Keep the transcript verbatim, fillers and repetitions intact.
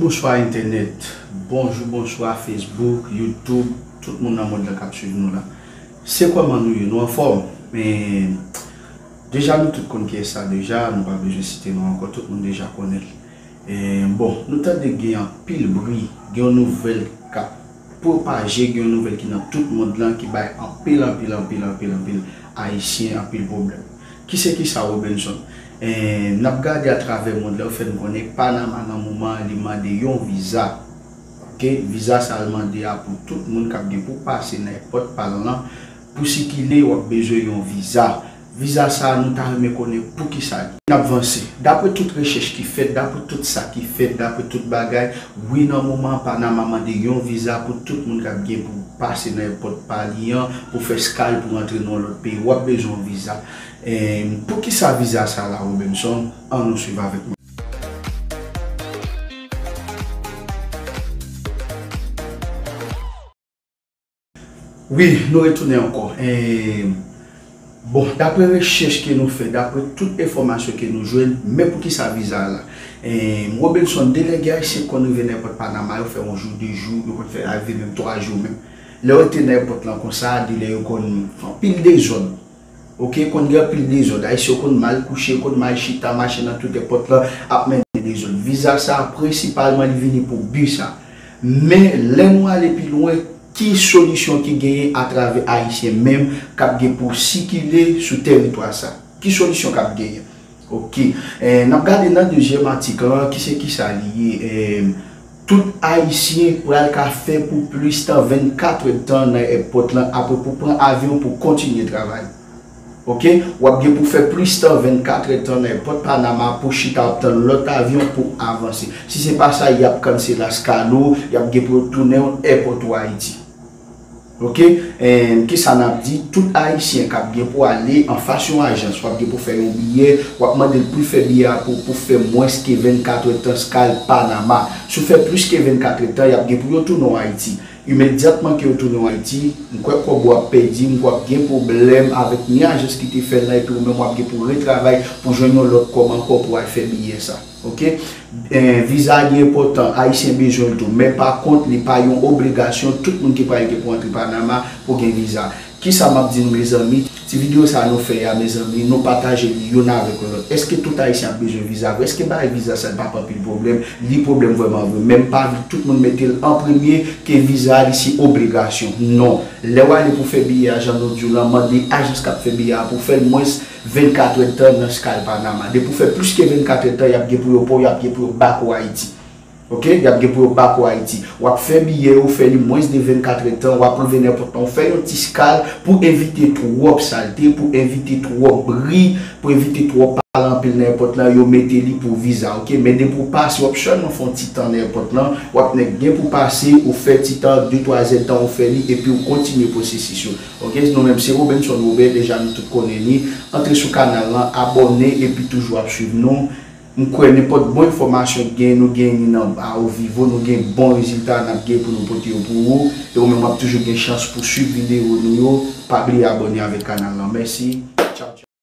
Bonswa entènèt, bonjou, bonswa Facebook, YouTube, tout moun nan mond lan k ap swiv nou la. Se kòman nou ye? Nou anfòm? Men, deja nou tout konn kiyès sa deja, nou pa bezwen site non ankò, tout moun deja konnen l. E, bon, nou tande gen anpil bri, gen yon nouvèl k ap pwopaje, gen yon nouvèl ki nan tout mond lan ki bay anpil, anpil, anpil, anpil, anpil Ayisyen anpil pwoblèm. Ki se ki sa, Robenson? E, n ap gade atravè mond lan, yo fè n konnen Panama nan moman an, li mande yon viza. Oke, viza sa l mande a pou tout moun k ap gen pou pase nan èpòt pa l lan, pou sikile, w ap bezwen yon viza. Viza sa a, nou ta renmen konnen poukisa li. N ap vanse. Dapre tout rechèch ki fèt, dapre tout sa ki fèt, dapre tout bagay, wi, nan moman an, Panama mande yon viza pou tout moun k ap gen pou pase nan èpòt pa li an, pou fè eskal, pou rantre nan yon lòt peyi. W ap bezwen yon viza. E, poukisa viza sa la, Robenson? Ann nou swiv avèk mwen. Wi, nou retounen ankò. E, bon, dapre rechèch ke nou fè, dapre tout enfòmasyon ke nou jwenn, men poukisa viza a la? E, Robenson, delège ayisyen konn rive nan èpòt Panama, yo fè yon jou, de jou, yo konn fè rive menm twa jou menm. Lè yo rete nan èpòt lan konsa, delè yo konn fè anpil dezòd. Oke, konn gen anpil dezòd. Ayisyen yo konn mal kouche, yo konn mal chita, mache nan tout èpòt lan, ap mennen dezòd. Viza sa a, prensipalman, li vini pou bi sa. Men, lè nou ale pi lwen, ki solisyon ki genyen atravè Ayisyen menm k ap gen pou sikile sou tèritwa sa? Ki solisyon k ap genyen? Oke. E, n ap gade nan dezyèm atik lan, ki se ki sa li ye? E, tout Ayisyen pral ka fè pou plis tan vennkat èdtan nan èpòt lan, apre pou pran avyon pou kontinye travay. Oke? W ap gen pou fè plis tan vennkat èdtan nan èpòt Panama pou chita ap tann lòt avyon pou avanse. Si se pa sa, y ap kansele eskal ou, y ap gen pou yo tounen w èpòt ou Ayiti. Oke? E, kisa n ap di? Tout Ayisyen k ap gen pou ale anfas yon ajans, w ap gen pou fè yon biyè, w ap mande l pou l fè biyè a pou, pou fè mwens ke vennkat èdtan eskal Panama. Si w fè plis ke vennkat èdtan, y ap gen pou yo tounen w Ayiti. Imedyatman ke yo tounen w Ayiti, m kwè kòb ou ap pèdi, m kwè w ap gen pwoblèm avèk ni ajans ki te fè l lan, epi ou menm w ap gen pou retravay pou jwenn yon lòt kòb ankò pou al fè biyè sa. Oke? E, viza li enpòtan, Ayisyen bezwen l tou, men pa kont, li pa yon obligasyon, tout moun ki pral gen pou antre Panama pou gen viza. Kisa m ap di nou, mezanmi? Ti videyo sa nou fè a, mezanmi, nou pataje li youn avèk lòt. Èske tout Ayisyen ap bezwen viza vre? Èske bay viza sa li p ap anpil pwoblèm? Li pwoblèm vrèman vre. Men m pa vle tout moun mete l an premye ke viza a li se obligasyon. Non. Lè w ale pou fè biyè a, jan nou di w lan, mande ajans k ap fè biyè a pou fè l mwens vennkat èdtan nan eskal Panama. Depi w fè plis ke vennkat èdtan, y ap gen pou yo pran w, y ap gen pou yo bak ou Ayiti. Oke? Y ap gen pou yo bak ou Ayiti. W ap fè biyè yo, fè li mwens de vennkat èdtan, w ap rive nenpòt tan, w fè yon ti eskal pou evite twòp salte, pou evite twòp bri, pou evite twòp pale anpil nan èpòt lan, yo mete li pou viza, oke? Men depi w pase, w ap sèlman fè yon ti tan nan èpòt lan, w ap nèk gen pou pase, ou fè ti tan, de twa zèdtan, ou fè li, epi w kontinye pwosesis yo. Oke, nou menm se Robenson Robert, deja nou tout konnen li. Antre sou kanal lan, abòne epi toujou ap swiv nou. M kwè nenpòt bon enfòmasyon gen, nou gen li nan ba o vivo, nou gen bon rezilta n ap gen pou nou pote yo pou ou. E ou menm w ap toujou gen chans pou swiv videyo nou yo. Pa bliye abòne avèk kanal lan. Mèsi.